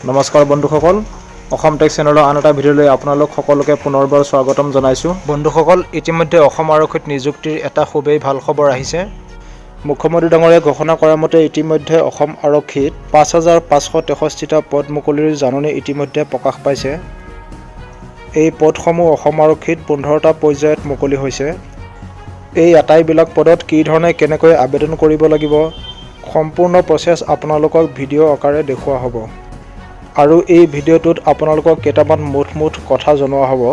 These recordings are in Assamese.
নমস্কাৰ বন্ধুসকল, অসম টেক চেনেলৰ আন এটা ভিডিঅ'লৈ আপোনালোক সকলোকে পুনৰবাৰ স্বাগতম জনাইছোঁ। বন্ধুসকল, ইতিমধ্যে অসম আৰক্ষীত নিযুক্তিৰ এটা খুবেই ভাল খবৰ আহিছে। মুখ্যমন্ত্ৰী ডাঙৰীয়াই ঘোষণা কৰা মতে ইতিমধ্যে অসম আৰক্ষীত 5563টা পদ মুকলিৰ জাননী ইতিমধ্যে প্ৰকাশ পাইছে। এই পদসমূহ অসম আৰক্ষীত 15টা পৰ্যায়ত মুকলি হৈছে। এই আটাইবিলাক পদত কি ধৰণে কেনেকৈ আবেদন কৰিব লাগিব, সম্পূৰ্ণ প্ৰচেছ আপোনালোকক ভিডিঅ' আকাৰে দেখুওৱা হ'ব আৰু এই ভিডিঅ'টোত আপোনালোকক কেইটামান মুঠ মুঠ কথা জনোৱা হ'ব।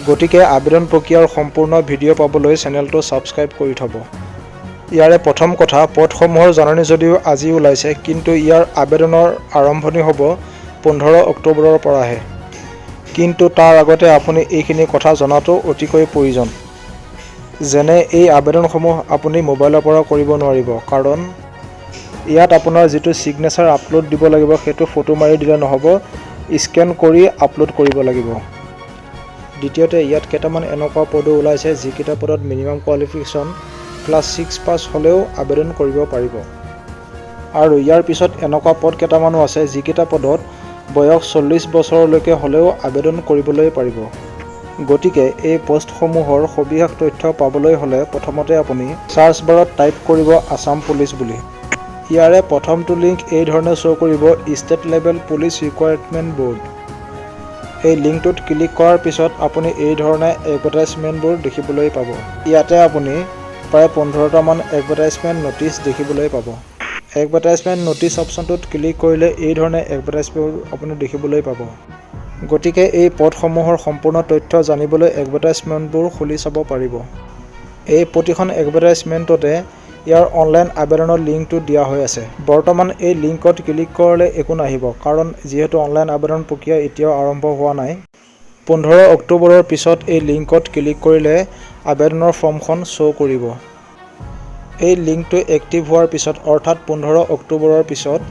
গতিকে আবেদন প্ৰক্ৰিয়াৰ সম্পূৰ্ণ ভিডিঅ' পাবলৈ চেনেলটো ছাবস্ক্ৰাইব কৰি থ'ব। ইয়াৰে প্ৰথম কথা, পদসমূহৰ জাননী যদিও আজি ওলাইছে, কিন্তু ইয়াৰ আবেদনৰ আৰম্ভণি হ'ব 15 অক্টোবৰৰ পৰাহে। কিন্তু তাৰ আগতে আপুনি এইখিনি কথা জনাটো অতিকৈ প্ৰয়োজন। যেনে এই আবেদনসমূহ আপুনি মোবাইলৰ পৰা কৰিব নোৱাৰিব, কাৰণ ইয়াত আপোনাৰ যিটো ছিগনেচাৰ আপলোড দিব লাগিব, সেইটো ফটো মাৰি দিলে নহ'ব, স্কেন কৰি আপলোড কৰিব লাগিব। দ্বিতীয়তে, ইয়াত কেইটামান এনেকুৱা পদো ওলাইছে, যিকেইটা পদত মিনিমাম কোৱালিফিকেশ্যন ক্লাছ 6 পাছ হ'লেও আবেদন কৰিব পাৰিব। আৰু ইয়াৰ পিছত এনেকুৱা পদ কেইটামানো আছে, যিকেইটা পদত বয়স 40 বছৰলৈকে হ'লেও আবেদন কৰিবলৈ পাৰিব। গতিকে এই পষ্টসমূহৰ সবিশেষ তথ্য পাবলৈ হ'লে প্ৰথমতে আপুনি চাৰ্চ বাৰত টাইপ কৰিব আছাম পুলিচ বুলি। ইয়াৰে প্ৰথমটো লিংক এই ধৰণে শ্ব' কৰিব, State Level Police Recruitment Board। এই লিংকটোত ক্লিক কৰাৰ পিছত আপুনি এই ধৰণে এডভাৰটাইজমেণ্টবোৰ দেখিবলৈ পাব। ইয়াতে আপুনি প্ৰায় 15টামান এডভাৰটাইজমেণ্ট ন'টিচ দেখিবলৈ পাব। এডভাৰটাইজমেণ্ট ন'টিচ অপশ্যনটোত ক্লিক কৰিলে এই ধৰণে এডভাৰটাইজবোৰ আপুনি দেখিবলৈ পাব। গতিকে এই পদসমূহৰ সম্পূৰ্ণ তথ্য জানিবলৈ এডভাৰটাইজমেণ্টবোৰ খুলি চাব পাৰিব। এই প্ৰতিখন এডভাৰটাইজমেণ্টতে ইয়াৰ অনলাইন আবেদনৰ লিংকটো দিয়া হৈ আছে। বৰ্তমান এই লিংকত ক্লিক কৰিলে একো নাহিব, কাৰণ যিহেতু অনলাইন আবেদন প্ৰক্ৰিয়া এতিয়াও আৰম্ভ হোৱা নাই। 15 অক্টোবৰৰ পিছত এই লিংকত ক্লিক কৰিলে আবেদনৰ ফৰ্মখন শ্ব' কৰিব। এই লিংকটো এক্টিভ হোৱাৰ পিছত, অৰ্থাৎ 15 অক্টোবৰৰ পিছত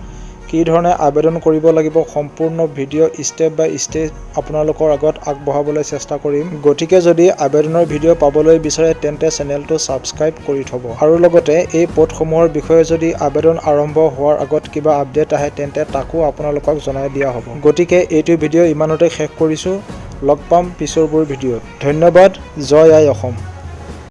কি ধৰণে আবেদন কৰিব লাগিব, সম্পূৰ্ণ ভিডিঅ' ষ্টেপ বাই ষ্টেপ আপোনালোকৰ আগত আগবঢ়াবলৈ চেষ্টা কৰিম। গতিকে যদি আবেদনৰ ভিডিঅ' পাবলৈ বিচাৰে, তেন্তে চেনেলটো ছাবস্ক্ৰাইব কৰি থ'ব আৰু লগতে এই পদসমূহৰ বিষয়ে যদি আবেদন আৰম্ভ হোৱাৰ আগত কিবা আপডেট আহে, তেন্তে তাকো আপোনালোকক জনাই দিয়া হ'ব। গতিকে এইটো ভিডিঅ' ইমানতে শেষ কৰিছোঁ। লগ পাম পিছৰবোৰ ভিডিঅ'ত। ধন্যবাদ। জয় আই অসম।